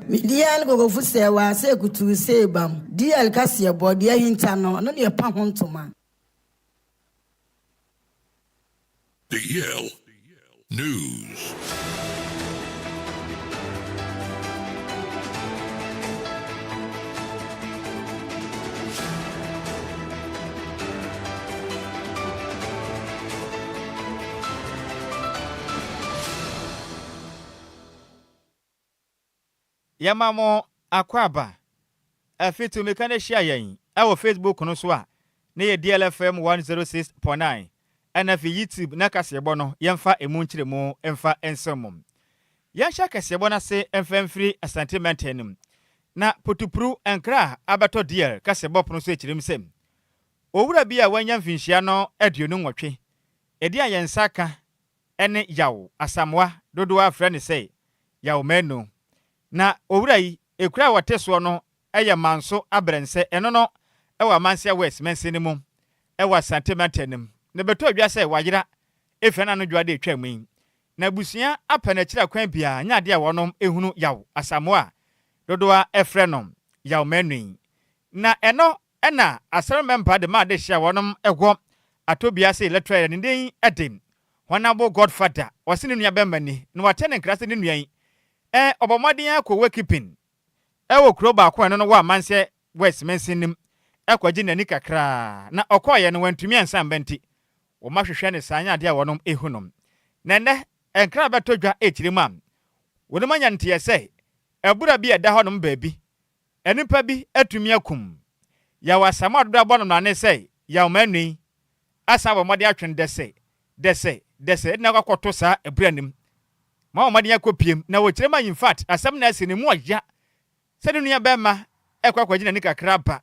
Me din ara ne Kokofu Sɛɛwaa sɛ kutuu sɛ bam. DL kaseɛbɔ, deɛ ahinta no, ɔno na yɛpa ho ntoma. DL News. Yɛma mo akwaaba. Afi tumi ka no hyia yɛn wɔ Facebook no so a ne yɛ DLFM 106.9 ɛna afei YouTube na kaseɛbɔ no yɛmfa emu nkyerɛmu mfa nsɛm mu. Yɛnhyɛ kaseɛbɔ no ase mfa mfiri Asante mantam no mu. Na Potupru nkra a abɛtɔ DL kaseɛbɔ pono so akyerɛ mu sɛ owura bi a wanya mfinhyia no 28 ɛdin a yɛn nsa ka ne Yaw Asamoah dodoɔ ara frɛ no sɛ Yaw Manu. Na owura yi, ekuro a ɔte soɔ no yɛ Manso Abrɛnsɛ, ɛno no wɔ Amansia West mansini no mu wɔ Asante mantam no mu. Na ɛbɛtɔɔ dwa sɛ wayera ɛfiri anadwo ade a ɛtwaa mu yi. Na abusua apɛ no akyiri akwan biara nyɛ adeɛ a wɔnom hunu Yaw Asamoah a dodoɔ ara frɛ no Yaw Manu yi. Na ɛno na Asɛr mɛmpa de maa adehye a wɔnom wɔ Atobia ase Electoral Area ne din de Honourable Godfather, ɔse ne nua bɛma ni, na wate ne nkra sɛ ne nua yi eh, ɔbɔ mmɔden ara kɔ Wakipin wɔ kuro baako a ɛno no wɔ Amanseɛ West mansin no mu kɔgye n'ani kakra na ɔkɔeɛ no wantumi ansan mba nti wɔahwehwɛ no saa nyɛ adeɛ a wɔnom hu no. Na ɛnnɛ nkra bɛtɔ dwa ɛkyire mu a wɔnom anya nteɛ sɛ abura bi a ɛda hɔnom baabi nnipa bi atumi akum Yaw Asamoah dodoɔ abɔ no mmrane sɛ Yaw Manui asan abɔ mmɔden atwe no dɛsɛ, dɛsɛ, dɛsɛ de no akɔ akɔto saa abura no mu. Moabɔ mmɔden akɔ piem na wɔkyerɛ ma infact asɛm no asi no mu ɔya sɛ ne nua bɛɛma ɛkɔ akɔgye n'ani kakra aba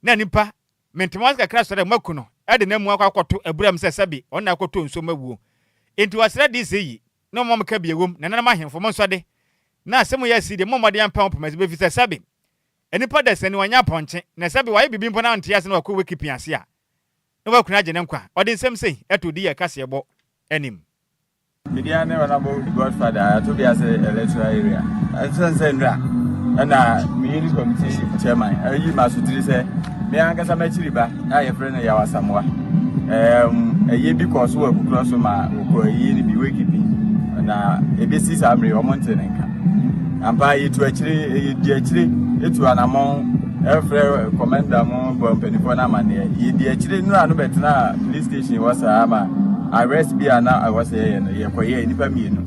na nipa mente mo ase kakra sɔre a moaku no de n'amu akɔ akɔto abura mu sɛ sɛbe ɔno na akɔtɔ nsuo mu awuo enti wɔsrɛ DC yi na wɔma mo ka bi ɛwom nananom ahemfo monsɔ de na asɛm yi asi deɛ mommɔ mmɔden ampa ho poma ɛfiri sɛ sɛbe nnipa dasani wɔnyɛ apɔnkye na sɛbe wɔayɛ biribi mpo na ɔnte ase na wakɔ wiki pii ase a na wakunu agye ne nkwa ɔde nsɛm sei ɛto di yɛ kaseɛbɔ anim. Me din ne Honourable Godfather Atobiase Electoral Area. Ɛnkyɛn sɛ nnura ɛna me unit committee chairman ayi m'asotiri sɛ me ankasa m'akyiri ba a yɛfrɛ no Yaw Asamoah. Ɛɛm ɛyɛ bi kɔɔ so wɔ akukurɔ so ma wɔkɔ ayie no bi weki bi na ebesi saa mmere wɔn nte ne nka. Ampa yɛtu akyire yɛdi akyire etu anamɔn ɛfrɛ kɔmɛnda mo bɔ mpanimfoɔ no amanneɛ. Yɛdi akyire nnura no bɛtena police station hɔ saa ma arrest bi a na ɛwɔ sɛ yɛyɛ no yɛkɔyɛɛ nnipa mmienu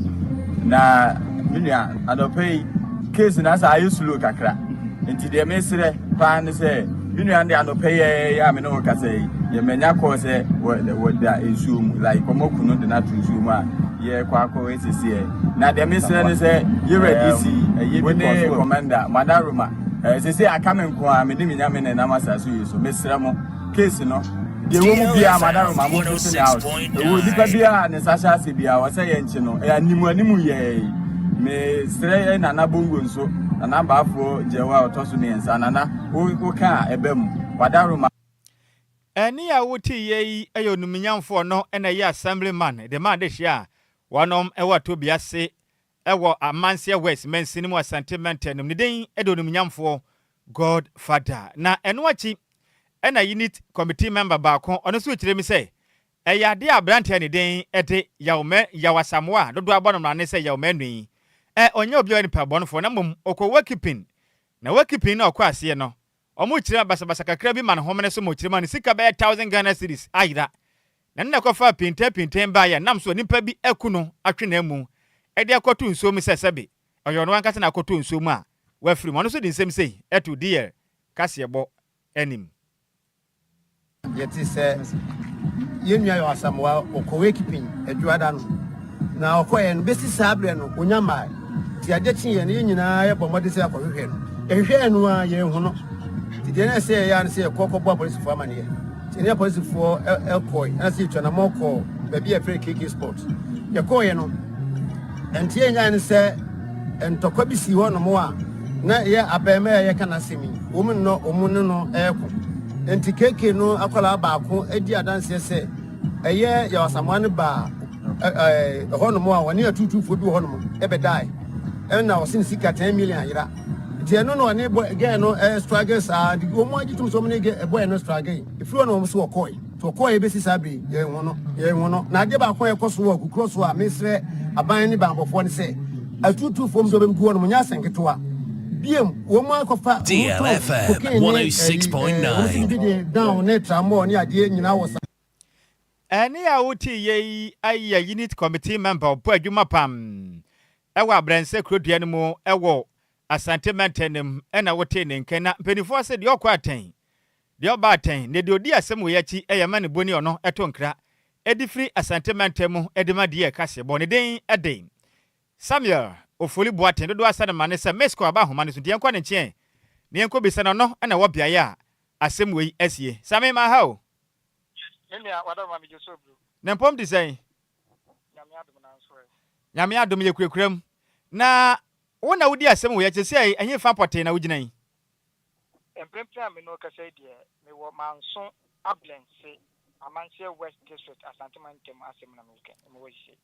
na me nua anɔpa yi case no asa ayɛ slow kakra nti deɛ mesrɛ paa ne sɛ me nua de anɔpa yi ɛyɛ a me ne wo kasa yi yɛmanya kɔɔ sɛ wɔda nsuo mu like ɔmɔku no de no ato nsuo mu a yɛkɔ akɔ ɛsɛsiɛ na deɛ mesrɛ ne sɛ yɛwura DC wo ne commander madaroma ɛsɛsɛ aka me nko a mede me nyame ne nam asase yi so mesrɛ mo Case no, deɛ ɛwɔ mu biara Madaroma mo nso ne out. Ɛwɔ nipa biara a ne nsa hyɛ ase biara wɔ sɛ yɛnkye no. Ɛyɛ animu animu yɛɛ. Me srɛ yɛ Nana Bongo nso, Nana Baafoɔ Gyɛwo a ɔtɔ so mmiɛnsa. Nana, wo wo ka a ɛba mu. Wadaroma. Ɛnne a woteeɛ yi yɛ onimnyamfoɔ no na ɛyɛ Assemblyman de ma adehyeɛ a wɔnom wɔ Atobi ase wɔ Amanseɛ West mansini mu Asante mantam no mu. Ne din de Onimnyamfoɔ God Father. Na ɛno akyi na Unit Committee member baako, ɔno nso rekyerɛ mu sɛ ɛyɛ adeɛ a aberanteɛ a ne din de Yaw Mɛ Yaw Asamoah a dodoɔ abɔ no mmrane sɛ Yaw Manu yi, ɛ, ɔnyɛ obi a ɔyɛ nipa bɔnefoɔ na mmom ɔkɔ Wakipin. Na Wakipin no a ɔkɔ aseɛ no, Wɔkyerɛ basabasa kakra bi ma no homene so ma ɔkyerɛ mu a ne sika bɛyɛ 1000 Ghana cedis ayera. Na ne na ɛkɔfaa pintanpintan baeɛ a nam so a nipa bi aku no atwe n'amu de akɔto nsuo mu sɛ sɛbe ɔyɛ ɔno ankasa na akɔtɔ nsuo mu a wafiri mu. Ɔno nso de nsɛm sei to DL kaseɛbɔ anim. Yɛte sɛ yɛn nua Yaw Asamoah ɔkɔ Wakipin Adwuada no, na ɔkɔeɛ no bɛsi saa berɛ no ɔnya mmae. Nti adeɛ kyeeɛ no yɛn nyinaa yɛbɔ mmɔden sɛ yɛakɔhwehwɛ no. Yɛhwehwɛɛ no a yɛanhu no. Nti deɛ na ɛsɛ yɛyɛ ara ne sɛ yɛkɔ kɔbɔ apolisifoɔ amaneɛ. Nti yɛne apolisifoɔ kɔe, ɛna sɛ yɛtu anammɔn kɔɔ baabi a yɛfrɛ no KK Sport. Yɛkɔeɛ no, ɛnte yɛnyae ne sɛ ntɔkwa bi sii hɔnom a na ɛyɛ abarimaa a yɛka n'asɛm yi, wɔn nnɔ wɔn ne no reko. Enti KK no akwadaa baako di adanseɛ sɛ ɛyɛ Yaw Asamoah no baa ɛhɔnom a wɔne atuutuufoɔ bi wɔ hɔnom bɛdae. Ɛna ɔse ne sika 10 million ayera. Nti ɛno na ɔne boy girl no ɛɛ struggle saa. Nti wɔn agye tom sɛ wɔn ne girl boy no struggle. Efiri hɔ na wɔn so wɔkɔe. Nti wɔkɔe bɛsi saa bere yɛn ho no yɛn ho no. Na adeɛ baako a ɛkɔ so wɔ kukuro so a mesrɛ aban ne banbɔfoɔ ne sɛ atutufoɔ mu sɛ wɔbɛgu hɔ nom nyɛ asɛnketewa. Biem wɔn akɔfa DLFM cocaine ne ɛyi 106.9. Wɔn si bi de down ne tramol ne adeɛ nyinaa wɔ sa. Ɛne a wote yɛ yi ayɛ unit committee member ɔbɔ adwuma pam ɛwɔ Abrɛnsɛ kurodua no mu ɛwɔ Asante mantam ɛna wote ne nkɛn. Na mpanimfoɔ sɛ deɛ ɔkɔ atɛn, deɛ ɔba atɛn na deɛ ɔdi asɛm wɔ akyi ɛyɛ ma ne boni ɔno ɛto nkra ɛde firi Asante mantam mu ɛde ma deɛ ɛka se bɔ ne den ɛden Samuel Ofoli Boaten dodoɔ asa ne ma ne sɛ Mesco aba ahoma no so, nti yɛnkɔ ne nkyɛn na yɛnkɔ bisa no. Ɔno ɛna ɛwɔ beaeɛ a asɛm wei asie. Same ma ha o. Me nua wadama ma megye so bro. Ne mpɔm te sɛn? Nyame adom nanso ɛ. Nyame adom, yɛ kurakura mu. Na wo na wodi asɛm wei akyi sɛ ɛnyɛ fa pɔtee na wogyina yi? Mprempren a me no kasa yi deɛ, mewɔ Manso Ablɛnse, Amanseɛ West District, Asante Mantam asɛm na meka mewɔ hyehyɛ.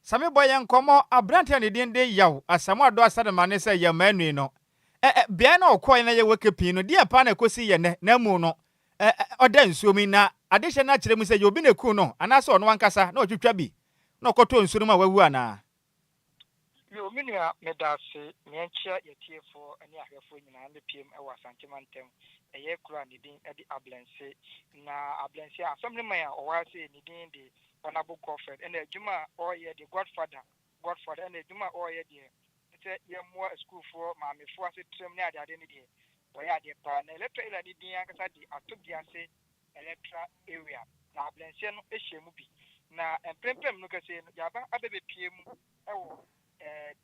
Same, bɔ yɛn nkɔmmɔ. Aberante a ne din de Yaw Asamoah Ado Asadema ne sɛ yɛ mmaa nui no ɛ beaeɛ na ɔkɔɔ na yɛwɔ kepin no deɛ paa na ɛkɔsi yɛ nnɛ na mu no ɛ ɔda nsuo mu na adehyɛ no akyerɛ mu sɛ yɛ obi na eku no anaasɛ ɔno ankasa na ɔtwitwa bi na ɔkɔtɔ nsuo no mu a wawu anaa? Yo, me nua, meda ase. Meɛnkyia yɛtiefoɔ ne ahwɛfoɔ nyinaa mɛpiem wɔ Asante Mantam, ɛyɛ kuro a ne din de Ablɛnse. Na Ablɛnse assemblyman a ɔwɔ ha sɛ ne din de Honorable Godfred, ɛna adwuma a ɔreyɛ de Godfather Godfather, ɛna adwuma a ɔreyɛ deɛ sɛ yɛmmoa asukuufoɔ, maamefoɔ asetrɛm ne adeade no deɛ, wɔyɛ adeɛ paa. Na electoral area ne din ankasa de Atobiase Electoral Area, na Ablɛnseɛ no hyɛ mu bi. Na mprempren no kɛseɛ no, yɛaba abɛbɛpie mu ɛwɔ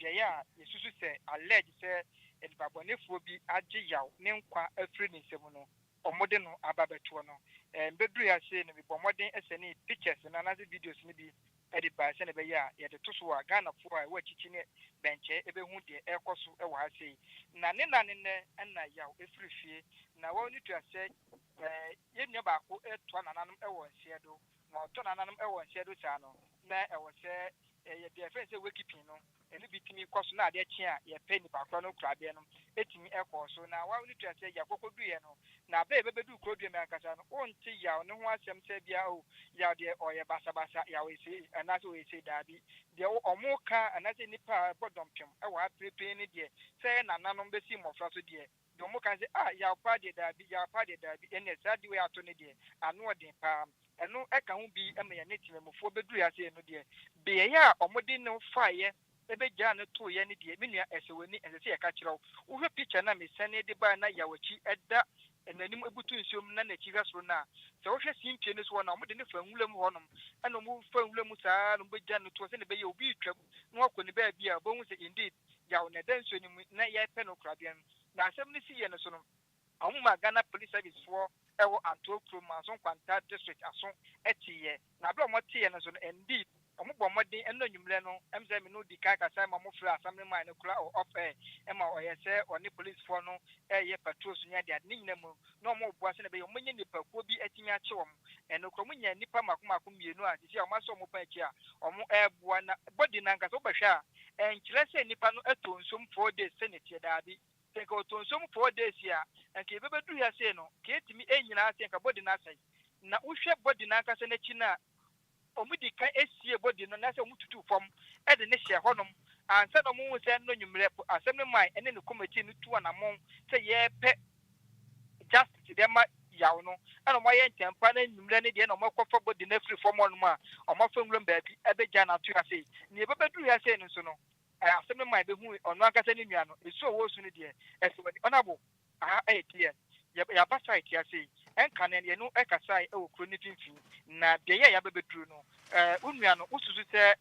beaeɛ a yɛsusu sɛ allege sɛ nipabɔnefoɔ bi agye Yaw ne nkwa afiri ne nsam no, ɔmode no aba bɛtoɔ no. Mbɛduru ha sei no, mebɔ mmɔden sɛne pictures no anaasɛ videos no bi ɛde bae sɛne ɛbɛyɛ a yɛde to so a Ghanafoɔ a ɛwɔ akyikyi ne bɛnkyɛe ɛbɛhu deɛ ɛrekɔ so ɛwɔ ha sei. Na ne na ne nnɛ ɛna Yaw ɛfiri fie na wɔn ne tua sɛ yɛn nua baako ɛtoa nananom ɛwɔ nseɛ do, na ɔtɔ nananom ɛwɔ nseɛ do saa no, na ɛwɔ sɛ ɛyɛ deɛ ɛfɛn sɛ wakeeping no, ɛno bi tumi kɔ so na adeɛ kye a yɛpɛ nipa korɔ no kurabeɛ no ɛtumi ɛkɔɔ so. Na wɔn ne tua sɛ yɛakɔkɔ duiɛ no, na abɛɛ bɛbɛdu kuro dua mu ankasa no, wonte Yaw ne ho asɛm sɛ bia o, Yaw deɛ ɔyɛ basabasa, Yaw ese anaasɛ ɔyɛ se. Daabi, deɛ ɔmo ka anaasɛ nipa a ɛbɔ dɔmpem ɛwɔ ha pere ne deɛ sɛ nananom bɛsi mmɔfra so deɛ ɔmo ka sɛ ah, Yaw pa deɛ daabi, Yaw pa deɛ daabi. Ɛnna saa de wei ato ne deɛ ano ɔden paa. Ɛno ɛka ho bi ɛma yɛne temamufoɔ bɛduru ase no deɛ, beaeɛ a ɔmode no faeɛ ɛbɛgyaa no tooyɛ no deɛ, me nua, ɛsɛ w'ani, ɛsɛ sɛ yɛka kyerɛ wo. Wohwɛ picture na mesane de baa na Yaw akyi ɛda n'anim ebutu nsuom na n'akyi hwɛ soro no a, sɛ wohwɛ simpie no so hɔ no a, ɔmode ne fa nwura mu hɔnom, ɛna ɔmo fa nwura mu saa na ɔmo no toɔ sɛne ɛbɛyɛ obi retwam na wakɔ ne baabi a ɔbɛhu sɛ indeed Yaw na ɛda nsuo no mu na yɛpɛ no korabea no. Na asɛm no si yɛ no so no, ɔmo ma Ghana Police Service foɔ ɛwɔ Antoɔ kurom, Manso Nkwanta District aso ɛteeɛ. Na abere a ɔmo teeɛ no so no, indeed ɔmo bɔ mmɔden. Ɛno anwummerɛ no sɛ me no di kan kasa ma ɔmo frɛ assemblyman no kora off air, ɛma ɔyɛ sɛ ɔne policefoɔ no ɛyɛ patrols ne adeade ne nyina mu na ɔmo boa sɛ na ɛbɛyɛ ɔmo nye nipakuo bi atumi akye wɔn. Ɛno kora ɔmo nya nipa mako mako mmienu a sisi a ɔmo asɔ ɔmo pan akyi a ɔmo ɛɛboa. Na body nankasa wobɛhwɛ a, ɛnkyerɛ sɛ nipa no ɛtɔ nsuom 4 days sɛ ne teɛ. Daabi, sɛ nka ɔtɔ nsuom 4 days a, nka yɛbɛbɛduru ha sei no, ka yɛtumi ɛnyinaa sɛ nka body no asɛe. Na wohwɛ body no ankasa n'akyi no a, ɔmo di kan esie body no na sɛ ɔmo tutu fam ɛde ne hyɛ hɔnom ansa na ɔmo hu sɛ no nwummerɛ asɛm no man ɛne ne committee no tu anammɔn sɛ yɛpɛ justice deɛ ma Yaw no, ɛna ɔmo ayɛ ntɛmpa. Na nwummerɛ no deɛ, na ɔmo akɔfa body no afiri fam hɔnom a ɔmo afa nwuram baabi ɛbɛgya n'ato ase. Nea ɛbɛbɛduru ha sei no nso no, asɛm no man bɛhu ɔno ankasa ne nua no esu a ɔwɔ su no deɛ, ɛsɛ wɔ ɔnabo aha ɛyɛ deɛ yɛaba site ase yi. Ɛnka no yɛno ɛkasae ɛwɔ kuro no mfimfini na deɛ yɛ yɛabɛbɛduru no, wo nua no, wosusu sɛ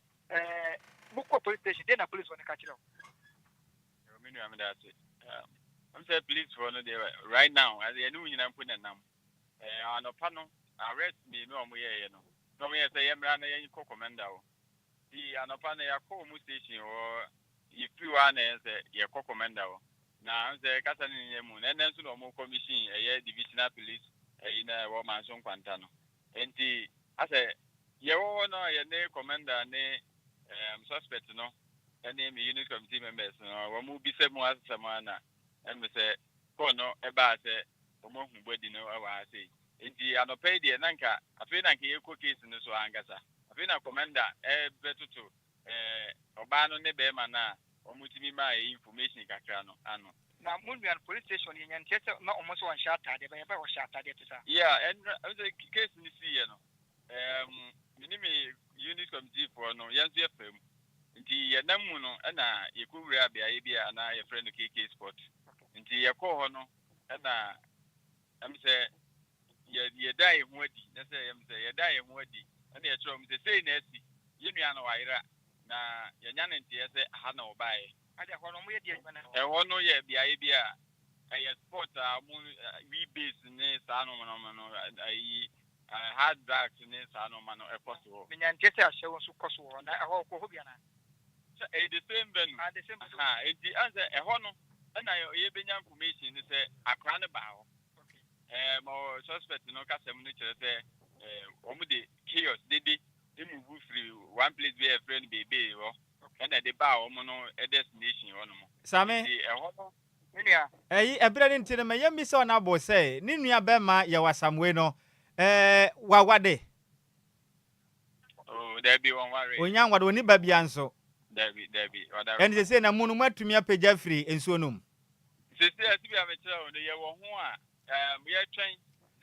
mokɔ police station deɛ na police wɔ no ka kyerɛ wo? Me nua, meda ase. I'm sɛ police foɔ no deɛ, right now ade yɛne wo nyinaa mpo nenam anɔpa no, arrest mmienu a ɔmo yɛɛyɛ no na ɔmo yɛ sɛ yɛmmra na yɛnkɔ commander hɔ. Nti anɔpa no yɛakɔ ɔmo station hɔ, yɛfiri hɔ a na yɛn sɛ yɛkɔ commander hɔ. Na sɛ kasa no nyɛ mu na ɛnɛ nso na ɔmo commission ɛyɛ divisional police ɛyi na ɛwɔ Manso Nkwanta no. Nti asɛ yɛwɔ hɔ no a yɛne commander ne suspect no. ne me unit committee members no wɔn bisa mu asesɛm a na ɛmu sɛ call no ɛbaa sɛ wɔn ahu body no ɛwɔ ha sei. Nti anɔpa yi deɛ, na nka afei na nka yɛkɔ case no so ankasa. Afei na commander ɛbɛtoto ɔbaa no ne bɛrima no a wɔn tumi maa yɛ information kakra no ano. Na mo nua no, police station yɛ nyanteɛ sɛ na ɔmo nso wɔnhyɛ ataadeɛ bɛyɛ bɛ wɔhyɛ ataadeɛ te saa? Yeah, ɛn sɛ case no si yɛ no, me ne me unit committee foɔ no, yɛn nso yɛ fam, nti yɛnam mu no ɛna yɛkɔwura beaeɛ bi a na yɛfrɛ no KK Sport. Nti yɛkɔɔ hɔ no ɛna sɛ yɛda yɛn ho adi na sɛ sɛ yɛda yɛn ho adi ɛna yɛkyerɛ wɔn sɛ sei na asi, yɛn nua no wayera na yɛnya ne nteɛ sɛ aha na ɔbaeɛ. Ade ɛhɔ no ɔmo yɛ deɛ adwuma no? Ɛhɔ no yɛ beaeɛ bi a ɛyɛ sport a ɔmo wee base ne saa nneɛma no ayi hard drugs ne saa nneɛma no ɛkɔ so hɔ. Menyanteɛ sɛ ahyɛwo nso kɔ so wɔ hɔ, na ɛhɔ kɔ hɔ bi anaa? Sɛ ɛyɛ the same venue. Ah, the same. Ha, nti ɛn sɛ ɛhɔ no ɛna yɛbɛnya information no sɛ akora no baa hɔ. Ma suspect no kasɛm no kyerɛ sɛ wɔn de chaos dede emove firi one place bi a yɛfrɛ no Beebee hɔ ɛna ɛde baa wɔn no destination hɔ nom. Same. Nti ɛhɔ no. Me nua. Ɛyi ɛberɛ no nti no, mɛyɛ mi sɛ ɔno abɔ sɛ ne nua bɛrima yɛ wasamwe no wawade? Oh, dabi, wɔn ware. Onya nwade, oni ba bia nso? Dabi, ɔda. Ɛne sɛ sɛ na mu no moatumi apagya firi nsuo no mu? Sisi a sibi a mekyerɛ wo no, yɛwɔ ho a yɛtwɛn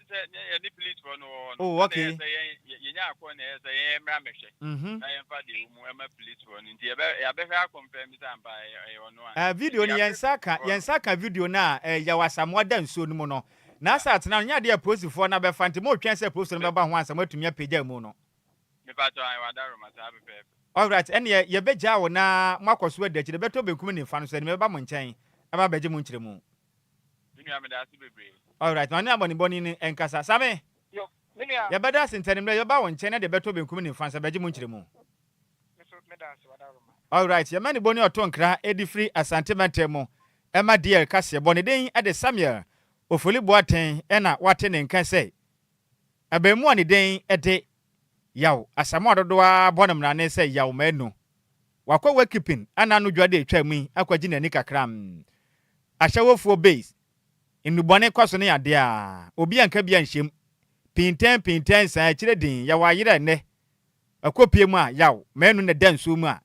sɛ yɛne police foɔ no wɔ hɔ no. Ɛna yɛ sɛ yɛn yɛnya akɔ na yɛ sɛ yɛn mmra mɛhwɛ na yɛmfa deɛ ɛwɔ mu ɛma police foɔ no, nti yɛbɛ yɛabɛhwɛ akɔmfɛm sɛ ampa ɛyɛ ɔno a. Video no, yɛn nsa ka video no a yɛwɔ Asamoa da nsuo no mu no na asa atena no nyɛ adeɛ a polisifoɔ no abɛfa, nti motwɛn sɛ polisi no bɛba ho ansa moatumi apagya mu no? Mepatɔ ayɛ wadaroma saa pɛpɛɛpɛ. Alright, ɛneɛ yɛbɛgyaa wo na moakɔ so adi akyire bɛtɔ benkum ne nifa no so ɛne mɛba mo nkyɛn ɛba bɛgye mo nkyerɛ mu. Me nua, meda ase bebree. Alright, ma ne abɔnebɔne no ɛnkasa, Same. Yo, me nua. Yɛbɛda ase ntɛnimmerɛ yɛbɛba wo nkyɛn na deɛ bɛtɔ benkum ne nifa nsa bɛgye mo nkyerɛ mu. Me so meda ase, wadaroma. Alright, yɛma ne bɔne ɔto nkra ɛdi firi Asante mantam mu ɛma DL kaseɛ bɔ ne den ɛde Samuel Ofoli Boaten, ɛna wate ne nka sɛ abɛɛmu a ne den ɛde Yaw Asamoa dodoɔ a bɔ no mmarane sɛ Yaw Manu wakɔ wakeeping ana no dwa de atwa mu yi akɔgye n'ani kakra ahyɛwofoɔ base nnubɔne kɔ so ne adeɛ a obi anka bi anhyɛm pintɛn pintɛn saa akyire den yɛwɔ ayerɛ nnɛ akɔpie mu a Yaw Manu na da nsuo mu a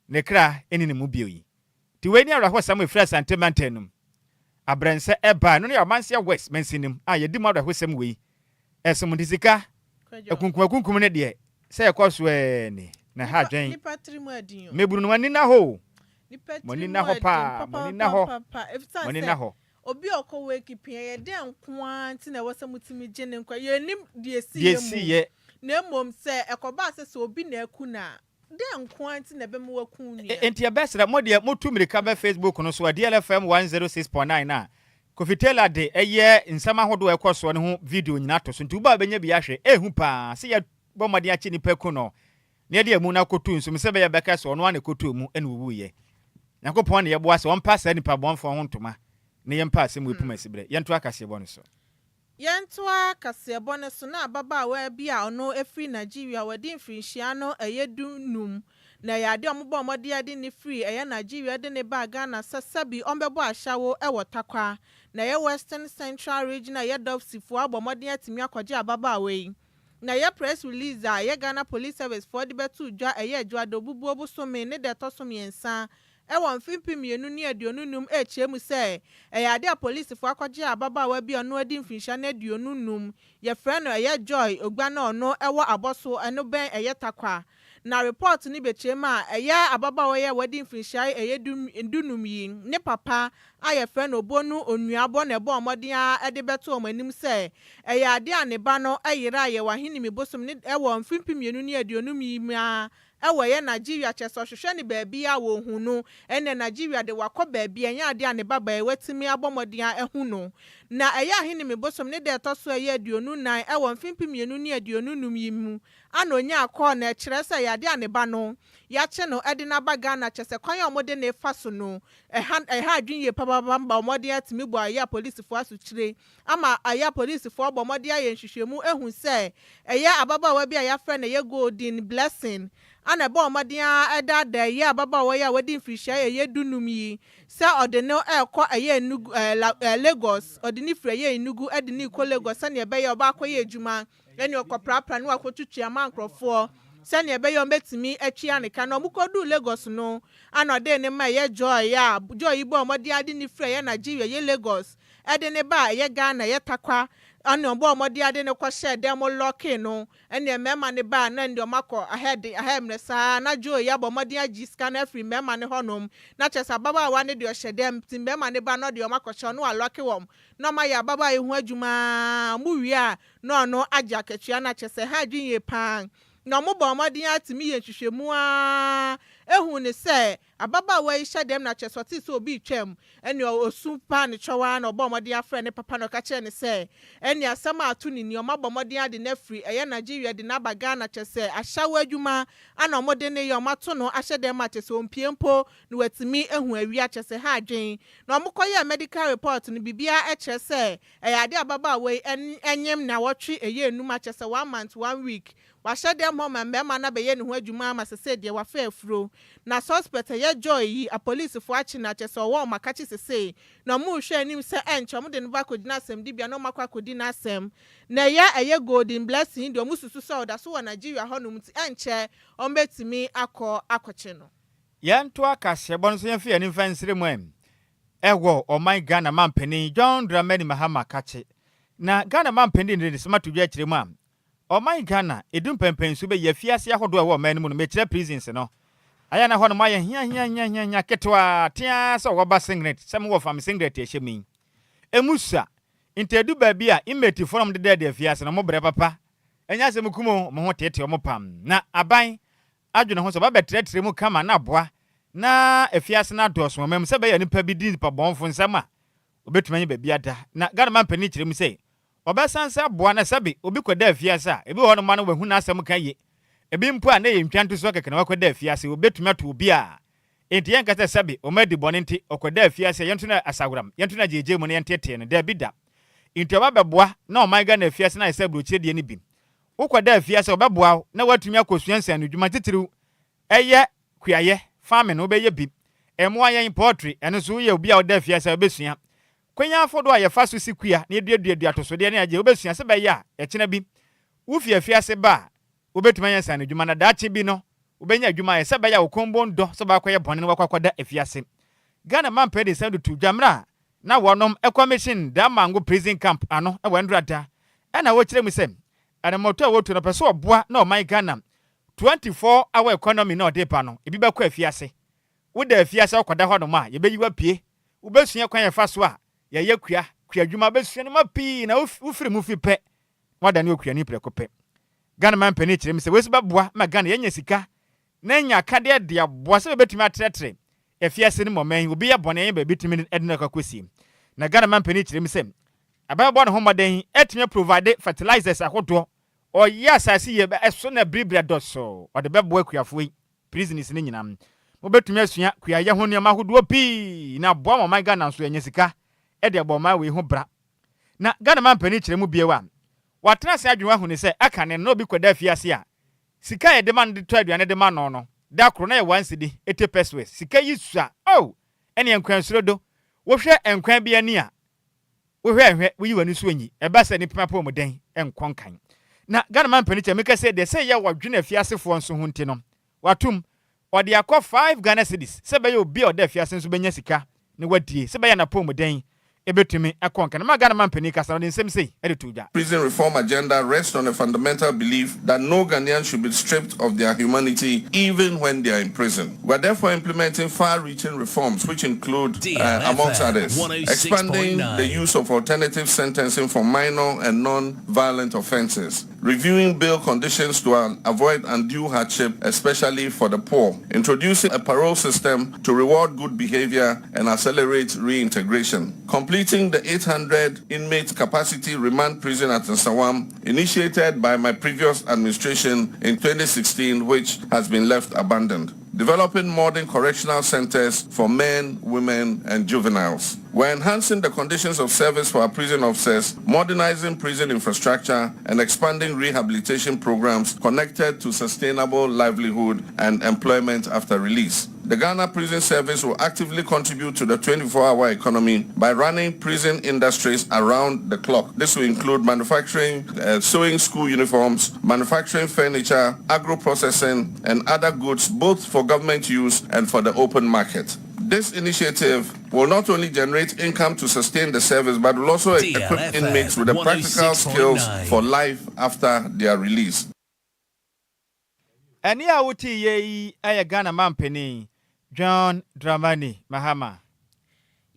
ne kra ɛne ne mu bio yi. Nti wei ne awerɛhosɛm a ɛfiri Asante mantam no mu abrɛnsɛ ɛbaa no ne Amanseɛ West mansinim a yɛdi mu awerɛhosɛm wei ɛsom. Nti sika akunkum akunkum ne deɛ sɛ ɛkɔ so ɛɛ ni na ha adwɛn. Nipa tiri mu ɛdin o. Mebunu no, ani na hɔ o. Nipa Mo ani tiri na mu hɔ ɛdin paa, mo ani na hɔ. papaapa. Efisɛ Mo ani sɛ na hɔ. Obi a ɔkɔ wɔ ekipi yɛ dɛ nko ara nti na ɛwɔ sɛ motumi gye ne nkwa, yɛnim deɛ esi deɛ yɛ si mu yɛ. Na mmom sɛ ɛkɔbaa sɛ obi na ɛku na dɛ nko ara nti na ɛbɛma waku nua. Nti yɛbɛsrɛ mo deɛ motu mmirika bɛ Facebook no so a DLFM 106.9 a Kofi Taylor de ɛyɛ nsɛm ahodoɔ a ɛkɔ soɔ no ho video nyinaa to so, nti woba a bɛnya bi ahwɛ. Ɛhu paa sɛ yɛbɔ mmɔden akye nnipa ku no na yɛde amu no akɔtu nsom sɛ bɛyɛ bɛka sɛ ɔno a na ɛkɔtu mu ɛna ɔwuiɛ. Nyankopɔn ne yɛboa sɛ ɔmpa saa nnipa bɔnfoɔ ho ntoma na yɛmpa asɛm wɔ pum asiberɛ. Yɛnto akaseɛbɔ no so. Yɛntoa kaseɛbɔ no so na ababaawa bi a ɔno efiri Nigeria, wɔde mfirinhyia no ɛyɛ 15, na ɛyɛ adeɛ a ɔmobɔ ɔmɔde de ne firi ɛyɛ Nigeria de ne baa Ghana sɛ sɛbi ɔmbɛbɔ ahyɛwo ɛwɔ Takwa, na ɛyɛ Western Central Region a ɛyɛ dɔpsifoɔ abɔ mmɔden atumi akɔgye ababaawa yi. Na ɛyɛ press release a ɛyɛ Ghana Police Service foɔ de bɛto dwa ɛyɛ Adwuada Obubuo bosome ne da ɛtɔ so 3 ɛwɔ mfe 2025 ɛrekyerɛ mu sɛ ɛyɛ ade a polisifoɔ akɔgye ababaawa bi a ɔno adi mfirinhyia no 25, yɛfrɛ no ɛyɛ Joy Ogba, na ɔno ɛwɔ Abɔso, ɛno bɛn ɛyɛ Takwa. Na report no bɛkyerɛ mu a ɛyɛ ababaawa yi a wadi mfirinhyia ɛyɛ 15 yi ne papa a yɛfrɛ no Obonu Onuabɔ na ɛbɔ ɔmmɔden a ɛde bɛto wɔn anim sɛ ɛyɛ ade a ne ba no ɛyera a yɛwɔ Ahenimi bosom ne ɛwɔ mfe 2020 yi mu a ɛwɔ ɛyɛ Nigeria, kyerɛ sɛ ɔhwehwɛ ne baabi a wɔhu no ɛnna Nigeria de wakɔ baabi a ɛnyɛ adeɛ a ne ba baa watumi abɔ mmɔden a ɛho no. Na ɛyɛ Ahenimi bosom ne da ɛtɔ so ɛyɛ 24 ɛwɔ mfe 2025 yi mu ana onya akɔɔ, na ɛkyerɛ sɛ ɛyɛ adeɛ a ne ba no yɛakye no ɛde n'aba Ghana, kyerɛ sɛ kwan a wɔde ne fa so no ɛha adwene yie papaapa ba wɔde atumi bɔ ɛyɛ apolisifoɔ asokyire ama ɛyɛ apolisifoɔ bɔ mmɔden ayɛ nhwehwɛmu ehu sɛ ɛyɛ ababaawa bi a yɛafrɛ no ɛyɛ Golden Blessing. Ana ɛbɔɔ mmɔden ara daadaa ɛyɛ ababaawa yi a wadi mfirihyia ɛyɛ 15 yi sɛ ɔde no rekɔ ɛyɛ Enugu ɛɛ la ɛɛ Lagos. Ɔde no firi ɛyɛ Enugu de no rekɔ Lagos sɛnea ɛbɛyɛ a ɔbɛ akɔyɛ adwuma ɛne ɔkɔprapra ne wakɔtutua ama nkurɔfoɔ sɛnea ɛbɛyɛ a wɔbɛtumi atua ne ka. Na wɔkɔduu Lagos no, ana ɔde ne ma ɛyɛ Joy a Joy yi bɔɔ mmɔden ara de no firi ɛyɛ Nigeria ɛyɛ Lagos de no baa ɛyɛ Ghana ɛyɛ Tarkwa. Ɛna ɔbɔɔ mmɔden ara de no kɔhyɛɛ dan mu lɔɔkee no. Ɛnneɛ mmarima no baa na ɛndeɛ wɔakɔ ahead ahead mmerɛ saa na Joe yi abɔ mmɔden agye sika no afiri mmarima no hɔnom na kyerɛ sɛ ababaawa no deɛ ɔhyɛ dɛm nti mmarima no ba na ɔde wɔn akɔhyɛ ɔno alɔke wɔn na wɔayɛ ababaawa yi ho adwuma ara wɔn wie a na ɔno agye akatua no akyerɛ sɛ ɛha adwene yie pa ara na wɔbɔɔ mmɔden ara tumi yɛɛ nhwehwɛmu ara huu no sɛ Ababaawa yi hyɛ dɛm na kyerɛ sɛ ɔtee sɛ obi retwam, ɛnneɛ ɔsu paa ne kyɛw ara na ɔbɔɔ mmɔden afrɛ ne papa na ɔka kyerɛɛ no sɛ ɛnneɛ asɛm a ato no ni, wɔabɔ mmɔden ade no afiri ɛyɛ Nigeria de no aba Ghana kyerɛ sɛ ahyɛwo adwuma ana wɔde no yɛ, wɔato no ahyɛ dɛm a kyerɛ sɛ ɔmpue mpo na watumi ahu awia kyerɛ sɛ ɛha adwene. Na wɔkɔyɛɛ medical report no biribiara kyerɛ sɛ ɛyɛ adeɛ a ababaawa yi nyem nnawɔtwe ɛyɛ nnum a kyerɛ sɛ one month one week. Wahyɛ dɛm hɔ ma mmarima no abɛyɛ ne ho adwuma ama sesei deɛ wafa afuro. Na suspect ɛyɛ Joy yi apolisifoɔ akye no akyɛ sɛ ɔwɔ wɔn akakye sesei na wɔn rehwɛ anim sɛ ɛnkyɛ wɔn de no bɛ akɔgyina asɛmdibea na wɔn akɔ akɔdi n'asɛm. Na ɛyɛ ɛyɛ Golden Blessing yi deɛ wɔn susu sɛ ɔda so wɔ Nigeria hɔ nom nti ɛnkyɛ wɔn bɛtumi akɔ akɔkye no. Yɛntoa kaseɛbɔ no so yɛmfa yɛn ani mfa nsere mu ɛ ɛwɔ ɔman Ghana manpanin John Dramani Mahama kakye. Na Ghana manpanin de ne nsɛm ato dwa akyerɛ mu a Ɔman Ghana, edu mpɛnpɛnso bɛyi afiase ahodoɔ a ɛwɔ ɔman no mu no, mekyerɛ prisons no. Ayɛ a na hɔnom ayɛ hiahiahiahia ketewaa, teaa sɛ ɔwɔ ba singlet, sɛ mowɔ fa me singlet a ɛhyɛ mu yi. Emu sua. Nti edu baabi a, inmatefoɔ no a wɔdeda adi afiase no, wɔbrɛ papa. Ɛnyɛ asɛm kum o, wɔn ho teetee wɔn pam. Na aban adwene ho sɛ wɔbɛbɛtrɛtrɛ mu kama na aboa na afiase no adɔɔso wɔ ɔman mu sɛ ɛbɛyɛ a nnipa bi di nnipa bɔnfo nsam a, wɔbɛtumi anya baabi ada. Na Ghana manpanin kyerɛ mu sɛ, Wɔbɛsan nso aboa na sɛbe obi kɔda afiase a, ebi wɔ hɔnom a na wahu n'asɛm ka yie. Ebi mpo a na ɛyɛ ntwantosoɔ kɛkɛ na wakɔda afiase. Wɔbɛtumi ato obi a enti yɛnka sɛ sɛbe wɔma adi bɔne nti ɔkɔda afiase a yɛnto no asaworam, yɛnto no agyeegyee mu na yɛnteetee no. Daabi da. Enti wɔba bɛboa na ɔman Ghana afiase no ayɛ sɛ aburokyire deɛ no bi. Wokɔda afiase a, wɔbɛboa wo na woatumi akɔsua nsaanodwuma titiriw ɛyɛ kuayɛ, farming, wobɛyɛ bi. Mmoa yɛn, poultry, ɛno nso woyɛ obi a woda afiase a wobɛsua. Kwan afɔdɔ a yɛfa so si kua na yeduadua atosodeɛ ne agye wobɛsua sɛ ɛbɛyɛ a ɛkyena bi wofi afiase ba a wobɛtumi ayɛ nsaanodwuma na daakye bi no wobɛnya adwuma ayɛ sɛ ɛbɛyɛ a wo kɔn bɔ ndɔ sɛ wobɛakɔyɛ bɔne na woakɔ akɔda afiase. Ghana mampanin de nsɛm de too dwa mmerɛ a na wɔnom kɔmihyin Damango Prison Camp ano wɔ Ndra da ɛna wɔkyerɛ mu sɛ anamɔtuo a wɔtu no ɔpɛ sɛ ɔboa na ɔman Ghana 24 hour economy no a ɔde ba no ebi bɛkɔ afiase. Woda afiase a wokɔda hɔnom a yɛbɛyi wo apue. Wobɛsua kwan a yɛfa so a yɛyɛ kua, kuadwuma, wobɛsua nneɛma pii na wofiri mu fi pɛ na woadane okuani prɛko pɛ. Ghana manpanin kyerɛ mu sɛ wei nso bɛboa ma Ghana yɛanya sika na anya akadeɛ de aboa sɛ bɛbɛtumi atrɛtrɛ afiase no mu ɔman yi obi yɛ bɔne ɛnyɛ baabi tumi de no akɔ akɔsie. Na Ghana manpanin kyerɛ mu sɛ aban bɛbɔ ne ho mmɔden atumi aprovide fertilizers ahodoɔ, ɔyɛ asase yie ɛso na biribiri adɔso ɔde bɛboa akuafoɔ yi. Prisons no nyinaa. Mobɛtumi asua kuayɛ ho nneɛma ahodoɔ pii na aboa ma ɔman Ghana nso anya sika de abɔ ɔman wei ho bra. Na Ghana manpanin kyerɛ mu bio a, watena ase adwene ahu ne sɛ aka ne no na obi kɔda afiase a, sika a yɛde ma no de tɔ aduane de ma no no, da koro na yɛ one cedi, 80 pesewas. Sika yi sua, oh! Ɛneɛ nkwansuro do. Wohwɛ nkwan bi ani a, Wohwɛ nhwɛ, woyi w'ani so nyi, ɛba sɛ nnipa apɔwmuden nkɔ nkan. Na Ghana manpanin kyɛ meka sɛ deɛ sɛ yɛ wɔdwene afiasefoɔ nso ho nti no, watom, ɔde akɔ 5 Ghana cedis sɛ ɛbɛyɛ obi a ɔda afiase nso bɛnya sika na wadie sɛ ɛbɛyɛ a n'apɔwmuden bɛtumi akɔ nkan. Ɛma Ghana manpanin kasa no, ɔde nsɛm sei de too dwa. Prison reform agenda rests on a fundamental belief that no Ghanaian should be stripped of their humanity even when they are in prison. We are therefore implementing far-reaching reforms which include, amongst others, expanding the use of alternative sentencing for minor and non-violent offences, reviewing bail conditions to avoid undue hardship, especially for the poor, introducing a parole system to reward good behavior and accelerate reintegration, completing the 800 inmate capacity remand prison at Nsawam, initiated by my previous administration in 2016, which has been left abandoned. developing modern correctional centers for men, women, and juveniles. We're enhancing the conditions of service for our prison officers, modernizing prison infrastructure, and expanding rehabilitation programs connected to sustainable livelihood and employment after release. The Ghana Prison Service will actively contribute to the 24-hour economy by running prison industries around the clock. This will include manufacturing, sewing school uniforms, manufacturing furniture, agro-processing, and other goods, both for government use and for the open market. This initiative will not only generate income to sustain the service, but will also equip inmates with the practical skills 106.9. for life after their release. Ɛne a wote yɛ yi yɛ Ghana mampanin John Dramani Mahama.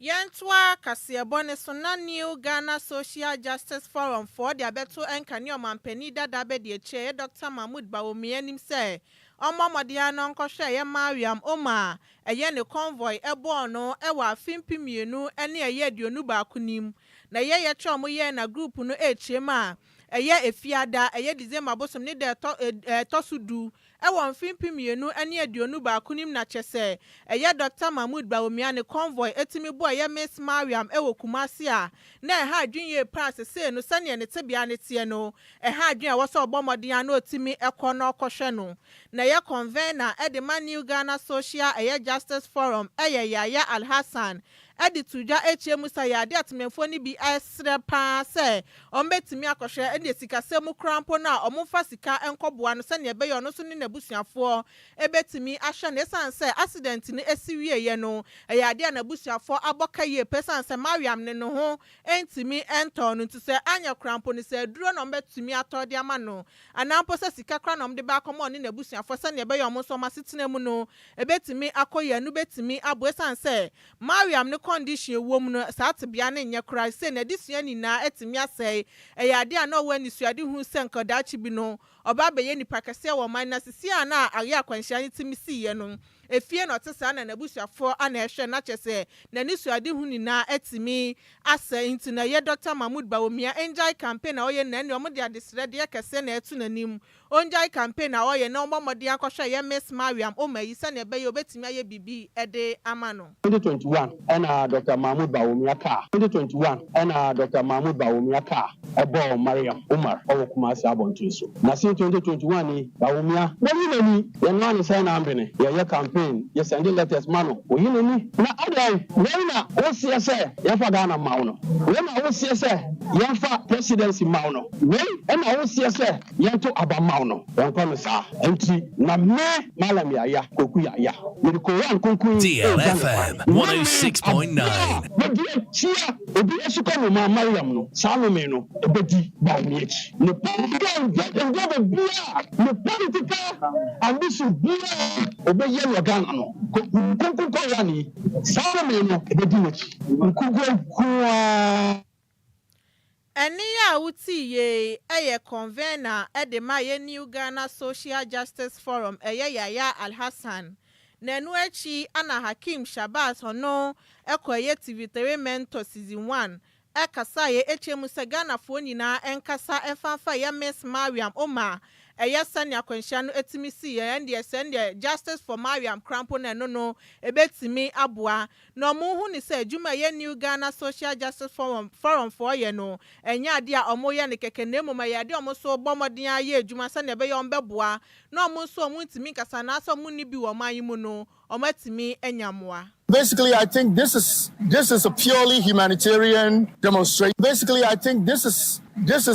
Yɛntoa kaseɛbɔ ne so na New Ghana Social Justice Forum foɔ de abɛto nkane ɔmampanin dada bɛdi akyire, ɛyɛ Dr Mahmood Bawumia anim sɛ ɔmmɔ mmɔden ano nkɔhwɛ ɛyɛ Mariam Omar, ɛyɛ ne convoy ɛbɔɔ no ɛwɔ afe 2021 nim. Na ɛyɛ yɛkyerɛ ɔmo yɛɛ na group no ɛrekyerɛ mu a ɛyɛ Efiada, ɛyɛ December bosom ne da ɛtɔ so 10 ɛwɔ mfe 2021 nim. Na kyɛ sɛ ɛyɛ Dr Mahmood Bawumia ne convoy etimi bɔ ɛyɛ Miss Mariam ɛwɔ Kumasi a na ɛha adwene yie paa. Sesei no, sɛnea ne tebea ne teɛ no, ɛha adwene a wɔsɛ ɔbɔ mmɔden a na otimi ɛkɔ na ɔkɔhwɛ no. Na ɛyɛ convener ɛde ma New Ghana Social ɛyɛ Justice Forum, ɛyɛ Yaya Alhassan, ɛde to dwa akyia mu sɛ yɛade atemanfoɔ no bi ɛsrɛ paa sɛ ɔmbɛtumi akɔhwɛ ɛne sikasɛm mu koraa mpo no a ɔmomfa sika nkɔboa no sɛnea ɛbɛyɛ ɔno nso ne n'abusuafoɔ ɛbɛtumi ahwɛ no, ɛsiane sɛ accident no esi wieɛ no, ɛyɛ adeɛ a n'abusuafoɔ abɔ ka yie pɛ, ɛsiane sɛ Mariam ne ne ho ntumi ntɔn no. Nti sɛ anyɛ koraa mpo no, sɛ aduro na ɔmbɛtumi atɔ de ama no anaa mpo sɛ sika koraa na ɔmde baakɔma ɔne n'abusuafoɔ sɛnea ɛbɛyɛ ɔmo nso ɔmo asetena mu no ɛbɛtumi akɔ yie no, bɛtumi abo, ɛsiane sɛ Mariam ne condition ɛwɔ mu no, saa tebea no nyɛ koraa sɛ n'adesua nyinaa atumi asɛe. Ɛyɛ adeɛ a na ɔwɔ anisoade hu sɛ nkɔdaakye bi no ɔba abɛyɛ nipa kɛseɛ wɔ ɔman na sisi a na ayɛ akwanhyia no tumi siiɛ no, efie na ɔte saa na n'abusuafoɔ ana ɛhwɛ na kyɛ sɛ n'ani hu nyinaa atumi asɛe. Nti na ɛyɛ Dr Mahmood Bawumia ngyae campaign a ɔyɛ na ɛne ɔmo de adesrɛdeɛ kɛseɛ na ɛto n'anim, ɔngyae campaign a ɔyɛ na ɔmmɔ mmɔden akɔhwɛ ɛyɛ Miss Mariam Ɔma yi sɛnea ɛbɛyɛ obɛtumi ayɛ biribi ɛde ama no. 2021 ɛna Dr Mahmood Bawumia kaa, 2021 ɛna Dr Mahmood Bawumia kaa ɛbɔɔ Mariam Umar ɔwɔ Kumasi abɔnten so. Na since 2021 ni, Bawumia wɔyi n'ani yɛn nan ne sɛn na ambene yɛyɛ campaign, yɛsend letters ma no, oyi n'ani. Na adan wɔn na wɔseɛ sɛ yɛmfa Ghana ma wo no, wɔn na wɔseɛ sɛ yɛmfa presidency ma wo no, wɔn ɛna wɔseɛ sɛ yɛnto aba ma wo no, yɛnkɔ no saa. Nti na me Malam Yaya Koku Yaya yɛde Koran kunkun. DLFM 106.9. Bɛdi akyia obi esukɔ no ma Mariam no, saa nome no ebɛdi Bawumia akyi. Ne political endeavour bia, ne political ambition bia obɛyɛ no Ghana no, nkunkun kɔya ni, saa nome no ebɛdi n'akyi nkunkun nkuaa. Ɛne a wotii yie ɛyɛ convener ɛde ma yɛ New Ghana Social Justice Forum, ɛyɛ Yaya Alhassan. Na ɛno akyi ana Hakim Shabazz, ɔno ɛkɔ ɛyɛ TV3 Mentor season 1, ɛkasa yɛ ekyir mu sɛ Ghanafoɔ nyinaa ɛnkasa ɛmfamfa ɛyɛ Miss Mariam Omar, ɛyɛ sɛnea akwanhyia no etumi si yɛ ɛndeɛ sɛ ɛndeɛ justice for Mariam krampo na ɛno no ebetumi aboa. Na ɔmo hu ne sɛ adwuma ɛyɛ New Ghana Social Justice Forum foɔ yɛ no, ɛnyɛ adeɛ a ɔmo yɛ no kɛkɛ, na mmom ɛyɛ adeɛ a ɔmo nso bɔ mmɔden ayɛ adwuma sɛnea ɛbɛyɛ ɔmo bɛboa na ɔmo nso ɔmo ntumi nkasa anaasɛ ɔmo nni bi wɔ ɔman yi mu no, ɔmo atumi anya mmoa. Basically, I think this is a purely humanitarian demonstration. Basically, I think this is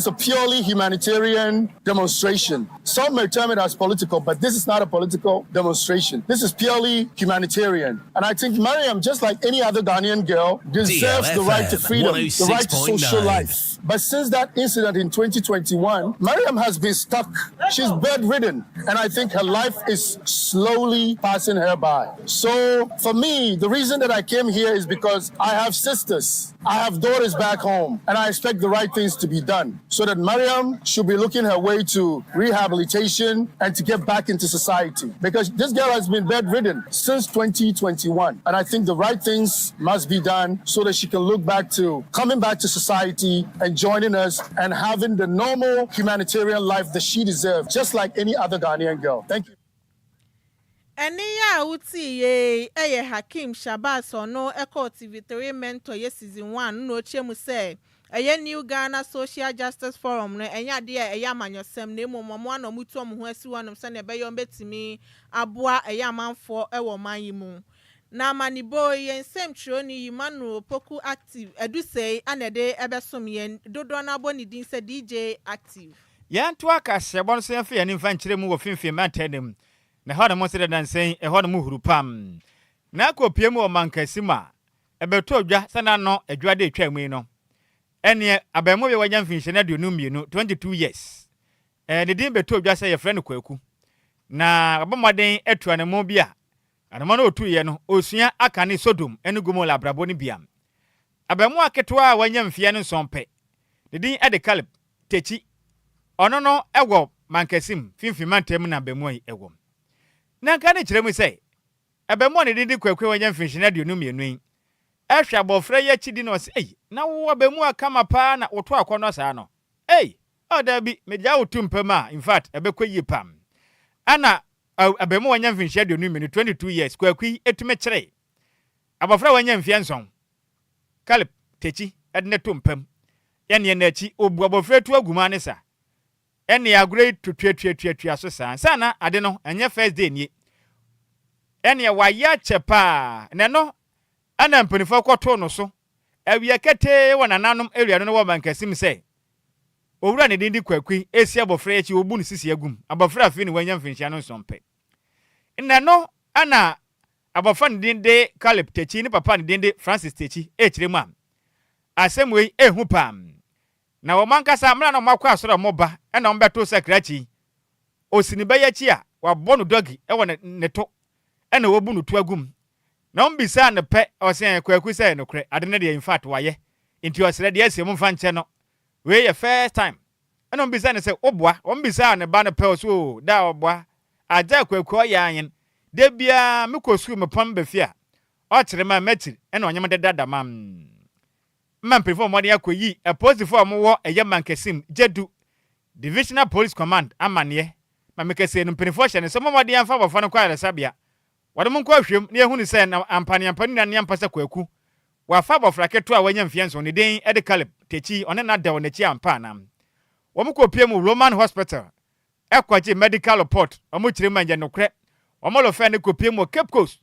a purely humanitarian demonstration. Some may term it as political, but this is not a political demonstration. This is purely humanitarian. And I think Mariam, just like any other Ghanaian girl, deserves the right to freedom, the right to social 106.9. life. But since that incident in 2021, Mariam has been stuck. She's bedridden. And I think her life is slowly passing her by. So for me, the reason that I came here is because I have sisters, I have daughters back home, and I expect the right things to be done so that Mariam should be looking her way to rehabilitation and to get back into society. Because this girl has been bedridden since 2021. And I think the right things must be done so that she can look back to coming back to society and joining us and having the normal humanitarian life that she deserves, just like any other Ghanaian girl. Thank you. Ɛnne yi a wotie yi yɛ Hakeem Shabazz, ɔno kɔɔ TV3 Mentor yɛ season 1 na ɔkyerɛ mu sɛ ɛyɛ New Ghana Social Justice Forum no ɛnyɛ adeɛ a ɛyɛ amanyɔsɛm, na mmom ɔmo ana ɔmo tu ɔmo ho asi hɔnom sɛnea ɛbɛyɛ ɔmo bɛtumi aboa ɛyɛ amanfoɔ ɛwɔ ɔman yi mu. Na amanibɔ yi, yɛn nsɛmtwerɛni Emmanuel Poku Active Edusei ana ɛde ɛbɛsom yɛn. Dodoɔ no abɔ ne din sɛ DJ Active. Yɛnto akaseɛbɔ no so, yɛmfa yɛn mfa nkyerɛ mu wɔ Finfin mantam no mu, na ɛhɔ nom nso dedansɛn ɛhɔ nom huru pam na akɔpie mu wɔ mankasi mu a ɛbɛtɔ dwa sɛ n'ano adwuma de atwa mu yi no, ɛneɛ abɛɛmo bi a wanya mfinhyia no 22, 22 years, ne din bɛtɔ dwa sɛ yɛfrɛ no Kwaku, na wabɔ mmɔden atu anamo bi a anamo no ɔtuiɛ no ɔsua aka ne Sodom ne Gomora abrabɔ no bia. Abɛɛmo aketewa a wanya mfeɛ no 7 pɛ, ne din de Caleb Tekyi. Ɔno no ɛwɔ Mankasim Finfin mantam na abɛɛmoa yi ɛwɔ. Na nka ne kyerɛ mu sɛ abɛɛmoa ne din de Kwaku a wanya mfinhyia no 22 yi ɛhwɛ abɔfra yi akyi di na ɔsɛ, "Ei, na wo abɛɛmoa kama paa na woto akɔnnɔ saa no? Ei, ɔ bi megyaa wo to mpam a, in fact, ɛbɛkɔ yie pam." Ɛna abɛɛmoa wanya mfinhyia 22, 22 years, Kwaku yi etumi kyerɛ abɔfra a wanya mfeɛ 7, Caleb Tekyi, ɛde ne to mpam. Ɛneɛ n'akyi obu abɔfra tu agu mu ane sa ɛne agorɔ yi tutuatuatuatua so saa nsa na ade no ɛnyɛ first day nie. Ɛneɛ wayɛ akyɛ paa na ɛno ɛna mpanimfoɔ kɔtoo no so awia ketee wɔ nananom area no wɔ Mankasim sɛ owura ne din di Kwaku esi abɔfra akyi, obu no sisi agum abɔfra. Afei ne wanya mfinhyia no 7 pɛ na no ɛna abɔfra ne din de Caleb Tekyi, ne papa ne din de Francis Tekyi, ɛkyerɛ mu a asɛm wei ehu paa. Na wɔn ankasa mmerɛ na wɔn akɔ asɔrɔ a wɔn ba ɛna wɔn bɛto sɛ krakye osi ne bɛyɛ akyi a wabɔ no doggy ɛwɔ ne to ɛna wɔbu no to agum. Na wɔn bisa ne pɛ, ɔsɛn Kwaku sɛ nokorɛ ade no deɛ, in fact, wayɛ, nti ɔsrɛ deɛ ɛsɛ mu mfa nkyɛ no, wei yɛ first time. Ɛna wɔn bisa ne sɛ ɔboa. Wɔn bisa ne ba no pɛ, ɔso o da ɔboa agya Kwaku ɔyɛ anyen de biara mekɔ sukuu mepɔn bɛ fie a ɔkyerɛ ma mɛkyiri ɛna ɔnyɛm deda dama mma. Mpanyinfoɔ mmɔden akɔyi apolisifoɔ a wɔwɔ ɛyɛ Mankasim Gyedu Divisional Police Command amanneɛ ma mekɛseɛ no, mpanimfoɔ hyɛ ne sɛ mmɔden amfa abɔfra no kɔ ayaresabea, wɔde mo nkɔ ahwɛm na yɛhu ne sɛ na ampaneampa ne nua ampa sɛ Kwaku wafa abɔfra ketewa a wanya mfeɛ 7, ne din de Caleb Tekyi, ɔne na da wɔ n'akyi ampa anam. Wɔn kɔ pie mu Roman Hospital ɛkɔgye medical report. Wɔn kyerɛ mu ɛnyɛ nokorɛ. Wɔn lɔfɛ ne kɔ pie mu wɔ Cape Coast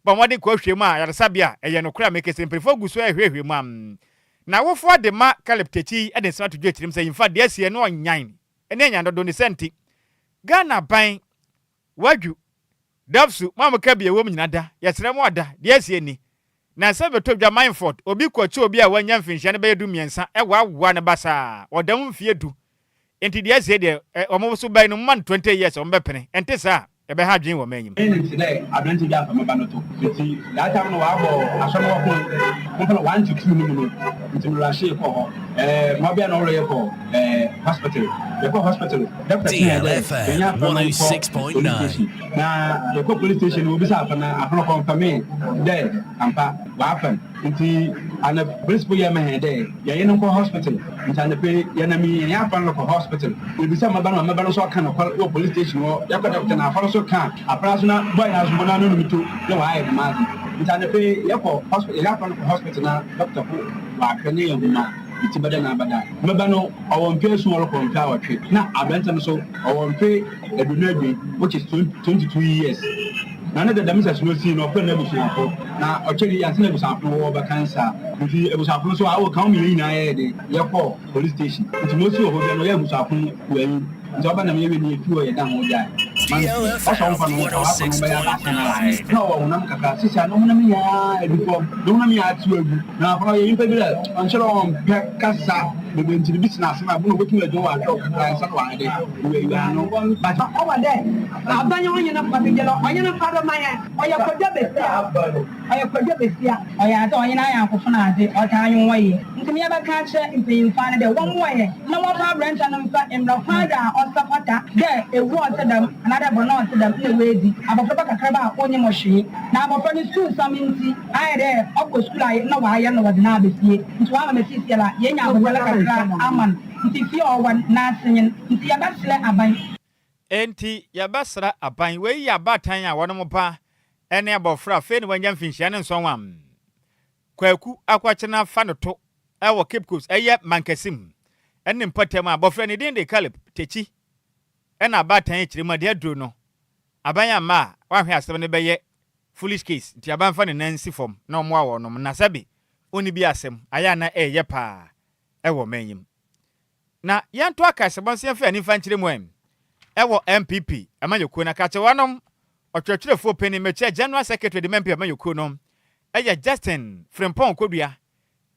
bɔn wɔde kɔ ahwɛ mu a ayaresabea ɛyɛ nokorɛ a mekɛsɛ mpanimfoɔ gu so ɛhwehwɛ mu am na awofoɔ de ma Caleb Tekyi de nsɛm ato dwa kyerɛ mu sɛ yimfa deɛ asie no ɔnyan ɛne anya dodo ne sɛ nti Ghana ban wadwu dɔfso mo a moka bi ɛwɔ mu nyina da yɛsrɛ mo ada deɛ asie ni. Na sɛ bɛtɔ dwa Manford obi kɔkye obi a wanya mfinhyia no bɛyɛ 13 ɛwɔ awoa no basaa ɔda mu mfie 10, nti deɛ asie deɛ ɔmo so bɛn no mma no 20 years ɔmo bɛpene, ɛnte saa ɛbɛha adwene wɔ m'anyim. Ɛne ti dɛ aberante bi afa maba no to, nti that time no wabɔ asɔre wɔ ko momfa no 1 to 2 no mu no, nti mmerɛhyee kɔ hɔ mabea na ɔreyɛ kɔ hospital. Yɛkɔ hospital, doctor kyerɛ dɛ yɛnyɛ afa no nkɔ police station. Na yɛkɔ police station no, obisa afa na afa no kɔnfɛme dɛ ampa wafa no, nti ana police po yɛ mɛhɛn dɛ yɛyɛ no nkɔ hospital. Nti anapɛ yɛnam yi yɛnyɛ afa no kɔ hospital, ebisa mmaba no, mmaba no nso ɔka no kɔ wɔ police station hɔ. Yɛkɔ doctor na afa no so ka afra so na boy na so na no no to na wɔayɛ dɛm ade. Nti anapɛ yɛkɔ hospital, yɛyɛ afa no kɔ hospital na doctor po wahwɛ ne yɛn homa ti bɛda na abada. Mmaba no ɔwɔ mfe 7 ɔrekɔ mfe 8, na aberante no so ɔwɔ mfe 22, which is 22 years. Na ne dada misa sino si na ɔfrɛ no abusuafo na ɔkyɛ yi ansa na abusuafo no wɔ bɛka nsa, nti abusuafo no so a wɔka wɔn mmienu nyinaa yɛ de yɛkɔ police station. Nti mo si wɔ hɔ bia no ɔyɛ abusuafo no wɔ ayi, nti ɔba nam yɛwɛ ni efi hɔ yɛda ho gyae ɔsɔ nfa no ɔwɔ no bɛyɛ abaasa na ɔne na ɔwɔ honam kakra sisi a na honam nyinaa adu fam na honam nyinaa ate agu na afɔ ɔyɛ nyimpa bi dɛ ɔnkyerɛ ɔmpɛ kasa bebree, nti bi tena ase ma ɛbo na obetumi adwo wɔ ahwɛ kakra nsa na wɔayɛ dɛ iwɛ ano but ɔwɔ dɛ aban ɔnyɛ no fa bi gyina ɔnyɛ no fa do ma yɛn. Ɔyɛ Kwadwo Besia, ɔyɛ Kwadwo Besia. Ɔyɛ adze ɔnye n'ayɛnkofo no adze ɔtaa nye wɔn yɛ, nti me yɛbɛka akyerɛ mpanyimfo ano dɛ wɔmmoa yɛn na wɔmfa aberantsɛ no mfa mbra kwan do a ɔsɛ fata dɛ ewu a ɔtse dɛm anaadɛ bɔn a ɔtse dɛm na oedzi abɔfraba kakraba a onyim hwee. Na abɔfra no skuul nsɛm ntsi ayɛ dɛ ɔkɔ skuul a na ɔayɛ no wɔdze no aba fie, ntsi ɔama me seisiara yenya abɔfra no kakra ama no, ntsi fie a ɔwɔ no n'ase nye no, ntsi yɛbɛserɛ aban. Enti yɛbɛsrɛ aban, wei yɛ abaatan a wɔnom ba ne abɔfra afei na wanya mfinhyia ne nsɔn a Kwaku akɔkyena fa no to wɔ Cape Coast ɛyɛ Mankasim ne mpɔtam a abɔfra ne din de Caleb Tekyi ɛna abaatan akyire mu a deɛ aduro no aban amma a wanhwɛ asɛm no bɛyɛ foolish case nti aban fa ne nan nsi fam na ɔmmoa wɔnom na sɛbe ɔnni bi asɛm ayɛ a na ɛyɛ paa ɛwɔ ɔman yi mu. Na yɛnto akaesɛbɔ nso yɛmfa yɛn ani mfa nkyerɛ mu ɛ ɛwɔ NPP amanyɔkuo no akrakyewanom ɔtwerɛtwerɛfoɔ panin mekyerɛ General Secretary de ma NPP amanyɔkuo no ɛyɛ Justin Frimpong Kodua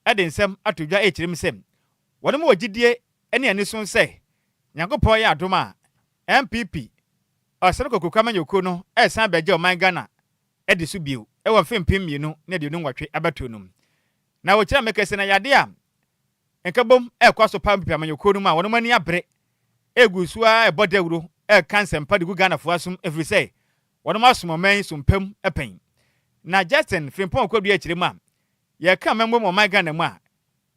ɛde nsɛm ato dwa ɛrekyerɛ mu sɛ wɔnom wɔ gyidie ne aniso sɛ Nyankopɔn yɛ adom a NPP Ɔsoro Kokroko amanyɔkuo no ɛresan abɛgye ɔman Ghana adi so bio ɛwɔ mfe 2028 abatoɔ no mu. Na wɔkyerɛ mekɛse na yadeɛ a Nkabom rekɔ so paa mpp amanyɔkuo no mu a wɔnom ani abere regu so ara rebɔ dawuro reka nsɛmpa de gu Ghanafoɔ asom ɛfiri sɛ wɔnom asom ɔman yi so mpam pɛn. Na Justin Frimpong Kodua kyerɛ mu a, yɛreka amammuo mu ɔman Ghana mu a,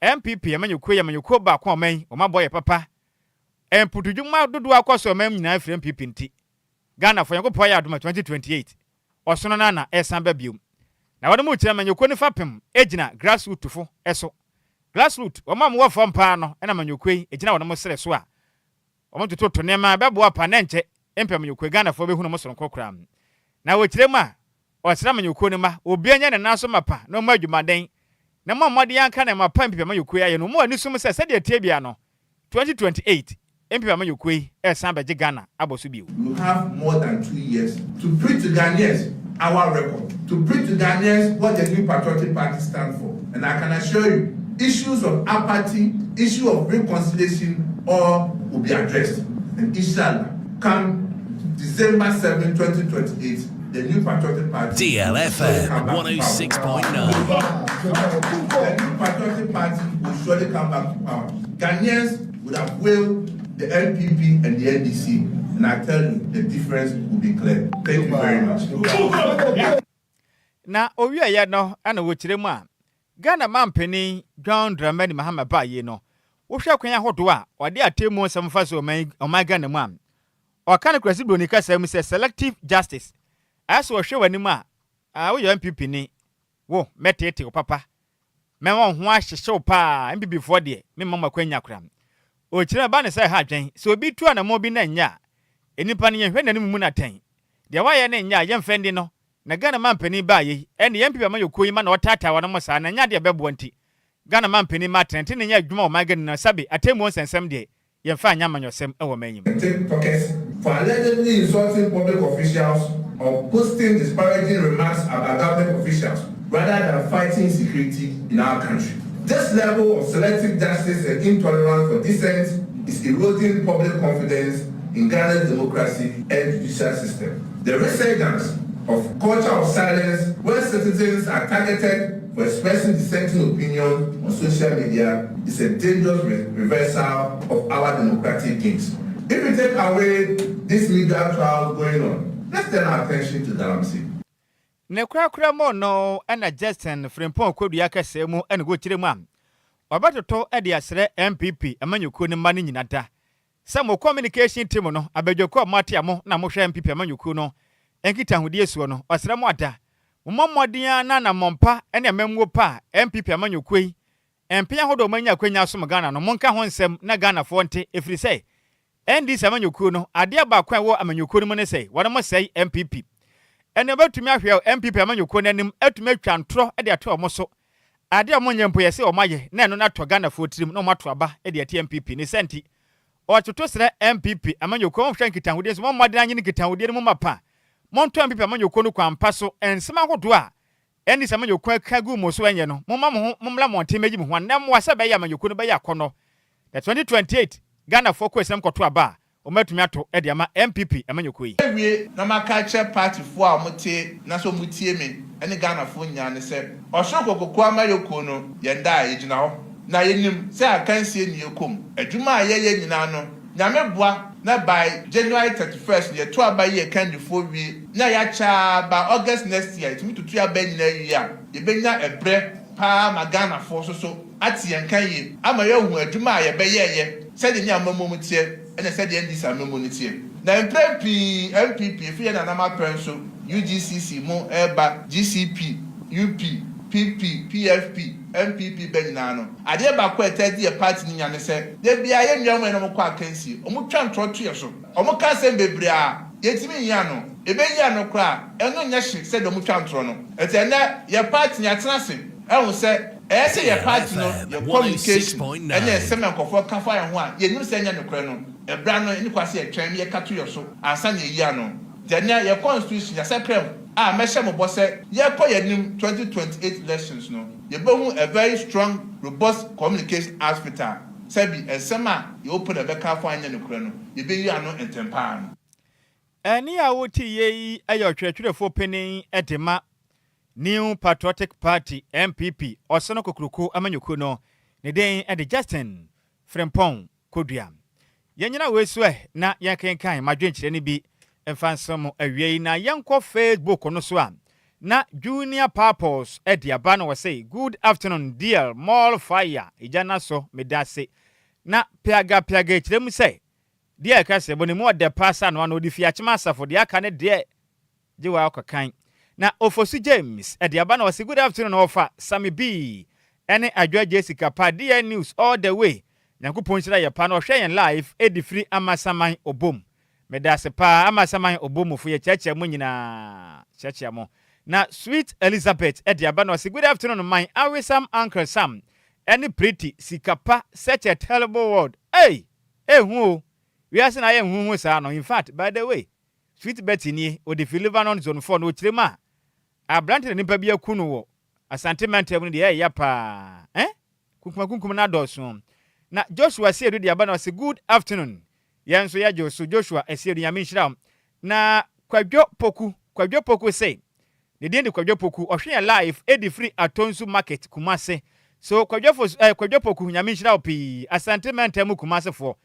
NPP amanyɔkuo yɛ amanyɔkuo baako a ɔman yi wɔn abɔ yɛ papa. Mputudwuma dodoɔ akɔ so ɔman mu nyinaa firi NPP nti. Ghanafoɔ Nyankopɔn ayɛ adom a 2028 ɔsono no ara na ɛresan ba bio. Na wɔnom rekyerɛ amanyɔkuo no fapem gyina grassroot fo so. Grassroot, wɔn a wɔwɔ fam paa no na amanyɔkuo yi gyina wɔnom serɛ so a wɔtototo nneɛma a ɛbɛboa paa na ɛnkyɛ mpɛ amanyɔkuo yi Ghanafoɔ bɛhunu wɔn soronko koraa. Na wɔkyerɛ mu a, ɔsrɛ amanyɔkuo no mma obiara nyɛ ne nan so mapa na ɔmmɔ adwumaden na mmɔ mmɔden anka nneɛma pa mpp amanyɔkuo yi ayɛ no. Wɔn ani som sɛ sɛdeɛ ɛteɛ biara no, 2028 mpp amanyɔkuo yi resan abɛgye Ghana abɔ so bio. You have more than 2 years to preach to Ghanaians our record, to preach to Ghanaians what the New Patriotic Party stands for. And I can assure you, issues of apathy, issue of reconciliation, all will be addressed. And inshallah, come December 7, 2028, the New Patriotic Party will surely DLFM come back to power. 106.9. The New Patriotic Party will surely come back to power. Ghanaians would have weighed the NPP and the NDC, and I tell you, the difference will be clear. Thank you very much. Na owieɛ no ɛna wɔkyerɛ mu a Ghana mampanin John Dramani Mahama baayie no wohwɛ kwan ahodoɔ a ɔde atemmu nsɛm fa so ɔman ɔman Ghana mu a ɔka no kurasi buroni kasa mu sɛ selective justice ɛsɛ wɔhwɛ w'anim a a woyɛ NPP ni wo mɛteete wo papa mɛma wo ho ahyehye wo paa NPP foɔ deɛ memma mo akwanya koraa. Ɔkyerɛ ba ne sɛ ɛha adwɛn sɛ obi tu anammɔn bi na nyɛ a nnipa no yɛnhwɛ n'anim mu n'atɛn deɛ wayɛ ne nyɛ a yɛmfa ndi no. Na Ghana mampanin baa yei ɛne yɛn NPP amanyɔkuo yi ma na ɔtaataa wɔn mo saa na nyɛ adeɛ bɛboa nti Ghana mampanin ma atenetene nyɛ adwuma wɔ man Ghana na sabe atemmuo nsɛnsɛm deɛ yɛmfa anyɛ amanyɔsɛm wɔ man yi mu. TikTokers for allegedly insulting public officials or posting disparaging remarks about government officials rather than fighting insecurity in our country. This level of selective justice and intolerance for dissent is eroding public confidence in Ghana's democracy and judicial system. The resurgence of culture of silence where citizens are targeted for expressing dissenting opinion on social media is a dangerous reversal of our democratic gains. If we take away this legal trial going on, let's turn our attention to Galamsey. Ne korakora mu no ɛna Justin Frimpong Kodua kɛseɛ mu ɛna wɔkyerɛ mu a ɔbɛtoto de asrɛ NPP amanyɔkuo no mma no nyina da sɛ mo communication team no abadwakuo a moate a mo na mohwɛ NPP amanyɔkuo no nkitahodie soɔ no, ɔsrɛ mo ada mommɔ mmɔden a na anammɔmpa ne amammuo pa a NPP amanyɔkuo yi mpɛn ahodoɔ mo anya akwanya asom Ghana no, monka ho nsɛm na Ghanafoɔ nte, ɛfiri sɛ NDC amanyɔkuo no adeɛ baako a ɛwɔ amanyɔkuo no mu ne sɛ wɔn mo sɛe NPP. Ɛnna wɔbɛtumi ahwɛ NPP amanyɔkuo no anim atumi atwa ntorɔ de ato wɔn so, adeɛ a wɔn nyɛ mpo yɛ sɛ wɔn ayɛ na ɛno no atɔ Ghanafoɔ tirim na wɔn ato aba de ati NPP ne sɛ nti ɔtoto srɛ NPP amanyɔkuo wɔn hwɛ nkitahodie nso wɔn mmɔden anyi nkitahodie no mu ma pa montɔ NPP amanyɔkuo no kwan pa so. Nsɛm ahodoɔ a NDC amanyɔkuo aka gu mo so ɛnyɛ no, momma mo ho mommla mmɔnten mɛgyi mo ho anam mmoa sɛ bɛyɛ amanyɔkuo no bɛyɛ akɔnnɔ na 2028 Ghanafoɔ kɔ esinam kɔto aba a wɔmatumi ato de ama NPP amanyɔkuo yi. Awie na maka kyerɛ partyfoɔ a wɔte na sɛ wɔtie me ne Ghanafoɔ nyinaa ne sɛ Ɔsoro Kokokoa amayɔkuo no yɛn da a yɛgyina hɔ na yɛnim sɛ akansie ne yɛkɔm adwuma a yɛyɛ nyinaa no Nyame boa na by January 31st no yɛto aba yi yɛ kandifoɔ wie na yɛakyɛ by August next year yɛtumi tutu aba nyinaa wie a yɛbɛnya ɛbrɛ paa ma Ghanafoɔ so so ate yɛn ka yie ama yɛahu adwuma a yɛbɛyɛɛyɛ sɛdeɛ ne amammuo mu teɛ. Ɛna sɛdeɛ NDC amammuo no teɛ. Na mprɛn pii NPP, ɛfiri yɛn nananom apɛn so, UGCC mo reba, GCP, UP, PP, PFP, NPP ba nyinaa no, adeɛ baako a ɛtaa di yɛn party no nya ne sɛ, da biara yɛn nua mo a yɛne wɔn kɔ akansie, wɔtwa ntorɔ to yɛn so. Wɔka nsɛm bebree a yɛntumi nyi ano. Yɛbɛyi ano koraa a, ɛno nyɛ hye sɛdeɛ wɔtwa ntorɔ no. Nti ɛnnɛ yɛn party no yɛatena ase ahu sɛ, ɛyɛ sɛ yɛn party no, yɛn communication ne nsɛm a nkurɔfoɔ ka fa yɛn ho a yɛnim sɛ ɛnyɛ nokorɛ no, ɛberɛ ano ɛnni kwan sɛ yɛtwɛn na yɛka to yɛn so ansa na yɛayi ano. Nti ɛnnɛ yɛn constitution, yɛasakra mu a mɛhyɛ mo bɔ sɛ yɛrekɔ yɛn anim 2028 elections no, yɛbɛhu a very strong, robust communication outfit a sɛbi nsɛm a yɛwɔ po na ɛbɛka afa anyɛ nokorɛ no, yɛbɛyi ano ntɛm pa ara no. Ɛnne a wote yei yi yɛ ɔtwerɛtwerɛfoɔ panin de ma New Patriotic Party, NPP, Ɔsono Kokroko amanyɔkuo no, ne din de Justin Frimpong Kodua. Yɛnnyina wei so ɛ na yɛnkenkan m'adwenkyerɛ no bi mfa nso mo awiei na yɛnkɔ Facebook no so a na Junior Purpose de aba na ɔse Good afternoon dear more fire egya no asɔ medase na Piaga Piaga kyerɛ mu sɛ deɛ ɛka sɛ bɔ ne mu ɔdɛ paa sɛ anoa no ɔde fi Akyem Asafo deɛ aka ne deɛ Gye waa kɔ kan. Na Ofosu James de aba na ɔse good afternoon ɔfa Sammy B ɛne Adwoa Jessica pa DN news all the way Nyankopɔn nhyira yɛ pa na ɔhwɛ yɛn live ɛdi firi Amasaman Obom Medaase paa Amasaman Obom fo yɛ kyiakyia mo nyinaa kyiakyia mo Na Sweet Elizabeth de aba na ɔse good afternoon my awesome uncle Sam ɛne Pretty sika pa such a terrible world ei ehu o wiase na ayɛ nhuhu saa no infact by the way Sweet Betty nie, ɔde firi Lebanon Zone 4 na ɔkyerɛ mu a, aberante na nipa bi aku no wɔ Asante mantam no deɛ ɛyɛ ya paa eh? Kunkumakunkum no adɔɔso. Na Joshua Asiedu de aba na ɔse good afternoon. Yɛn nso yɛgye wo so Joshua Asiedu, Nyame nhyira wo. Na Kwadwo Poku, Kwadwo Poku se ne din de Kwadwo Poku, ɔhwe yɛn live ɛdi firi Atonsu Market, Kumase. So Kwadwo, eh, Kwadwo Poku, Nyame nhyira wo pii. Asante mantam mu Kumase foɔ,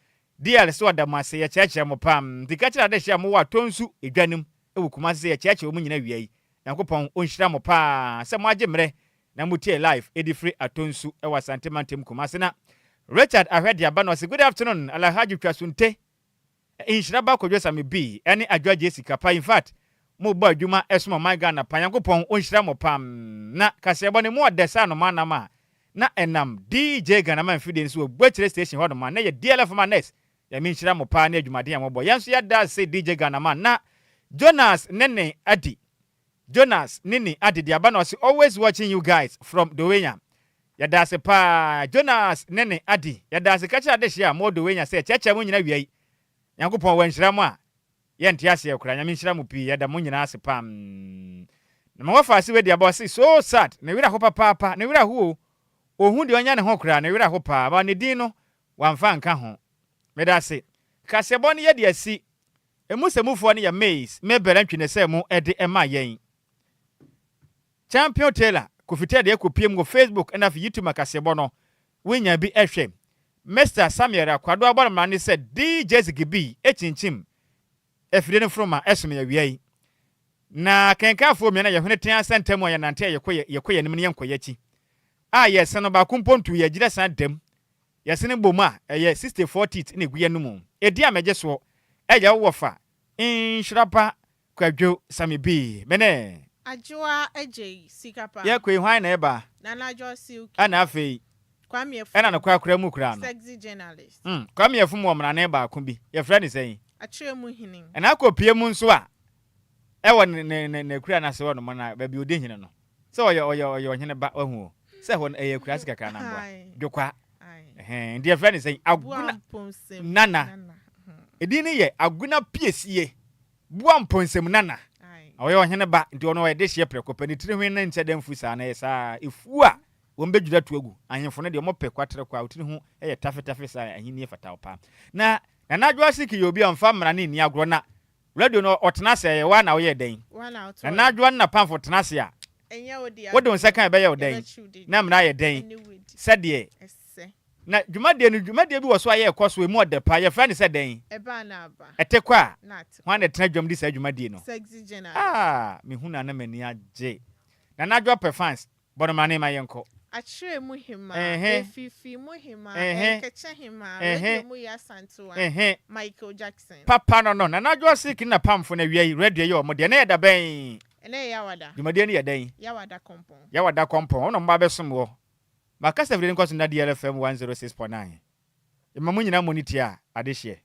DL se ɔda mo ase, yɛkyerɛkyerɛ mo paa. Nti ka kyerɛ adehye a mowɔ Atonsu edwa no mu wɔ Kumasi sɛ yɛkyerɛkyerɛ wɔn nyina awia yi. Nyankopɔn ɔnhyira mo paa sɛ moagye mmerɛ na motie live edi firi Atonsu wɔ Asante mantam Kumasi. Na Richard Ahwɛdeaba na ɔse good afternoon Alhaji Twasunte Nhyira ba Kwadwo Same B ɛne Adwoa Jessica pa infact mo bɔ adwuma ɛsom ɔman Ghana pa Nyankopɔn ɔnhyira mo paa na kaseɛbɔ no mu ɔdɛ sɛ anomaa nam a na ɛnam DJ Ghanaman mfidie no so wɔ Buakyire station hɔ nom a na yɛ DLF ma nurse Nyame nhyira mo paa ne adwumaden a mobɔ yɛn nso yɛda ase DJ Ghanaman na Jonas Nene Adi Jonas Nini Adi de aba na ɔse always watching you guys from Dowenya yɛda ase paa Jonas Nene Adi yɛda ase ka kyerɛ adehye a mowɔ Dowenya sɛ kyɛkyɛ mo nyina wia yi Nyankopɔn wanhyira mo a Yɛnte aseɛ koraa Nyame nhyira mo pii yɛda mo nyinaa ase paa Na ma wafa ase wei de aba ɔse so sad ne werɛ aho papaapa ne werɛ aho o ohu deɛ ɔnyɛ ne ho koraa ne werɛ aho paa but ne din no wamfa anka ho Medase kaseɛbɔ no yɛde asi emu sɛ mufoɔ no yɛ maize Mabel Antwi ne sɛ mo de ɛma yɛn Champion Taylor Kofi Tɛ deɛ kɔ piem wɔ Facebook ɛna afei YouTube ma kaseɛbɔ no Wonya bi hwɛ. Mister Samuel Akwado abɔ no mmara ne sɛ DJ Zigibii kyinkyim afidie no mforoma som yɛn awia yi. Na kenkanfoɔ mmienu a yɛhwene tea sɛ ntam a yɛnante a yɛkɔ yɛkɔ yɛn anim ne yɛnkɔ yɛn akyi a yɛse no baako mpo ntuu yɛn agyina san dam. Yɛse no bom a ɛyɛ 64 teeth na ɛgu yɛn anomu. Edin a megye soɔ ɛyɛ wo wɔfa Nhyira pa Kwadwo Sammy B. Me ne. Adwoa Adjei Sikapa. Yɛkɔ yi hwan na ɛba? Nana Adwoa Silky. Ɛna afei. Kwame Afum. Ɛna nokwakora mu koraa no. Sexy journalist. Mm, Kwame Afum wɔ mmrane baako bi. Yɛfrɛ no sɛn? Akyerɛmu Hene. Ɛna akɔ pie mu nso a, ɛwɔ ne ne ne n'akura no ase hɔ nom na baabi odi hene no. Sɛ ɔyɛ ɔyɛ ɔyɛ ɔhene ba, wahu o. Sɛ ɛhɔ no ɛyɛ akuraase kakra na mboa. Dwokwa. Ɛhɛn, nti yɛfrɛ no sɛn? Agona Nana. Edin no yɛ Agona Piesie. Bua Mponsem Nana. Na ɔyɛ ɔhene ba, nti ɔno ɔyɛ dehyeɛ prɛko pɛ. Ne tiri hwen no nkyɛ da mfu saa, na ɛyɛ saa. Efuo a wɔn bɛdwiri ato agu. Ahemfo no deɛ wɔpɛ kwaterɛ kwa, wo tiri ho yɛ tafetafe saa a, ahennie fata wo paa. Na Nana Adwoa Asiki yɛ obi a ɔmfa mmara no nni agorɔ, na radio no ɔtena ase a, ɛyɛ wo ara na woyɛɛ dɛn? Nana Adwoa ne n'apamfo tena ase a, wode wo nsa ka a ɛbɛyɛ wo dɛn? Na mmara ayɛ dɛn? Sɛdeɛ Na dwumadie no, dwumadie bi wɔ so a yɛrekɔ so, ɛmu ɔdɛ paa, yɛfrɛ no sɛ dɛn? Ɛte kɔ a, hwan na ɛtena dwam di saa dwumadie no? Ah, mehu no a na m'ani agye. Nana Adwoa pɛ fans, bɔ no mmrane ma yɛnkɔ. Akyerɛ mu hemaa, Ɛhɛ. Efifi mu hemaa, Ɛhɛ. Ɛnkɛkyɛ hemaa, Ɛhɛ. Radio mu yɛ Asantewa, Ɛhɛ. Michael Jackson. Papa no no, Nana Adwoa Silk ne n'apamfo no awia yi, radio yi yɛ wɔn deɛ. Ɛnnɛ yɛ da bɛn? Ɛnnɛ yɛ Yawada. Dwumadie no yɛ dɛn? Yawada Kɔmpɔn. Yawada Kɔmpɔn, wɔn na wɔba abɛsom wɔ. Ma kasa fidie no nkɔ so nna DLFM 106.9. Yɛma mo nyinaa mmɔ ne ti a adehyeɛ.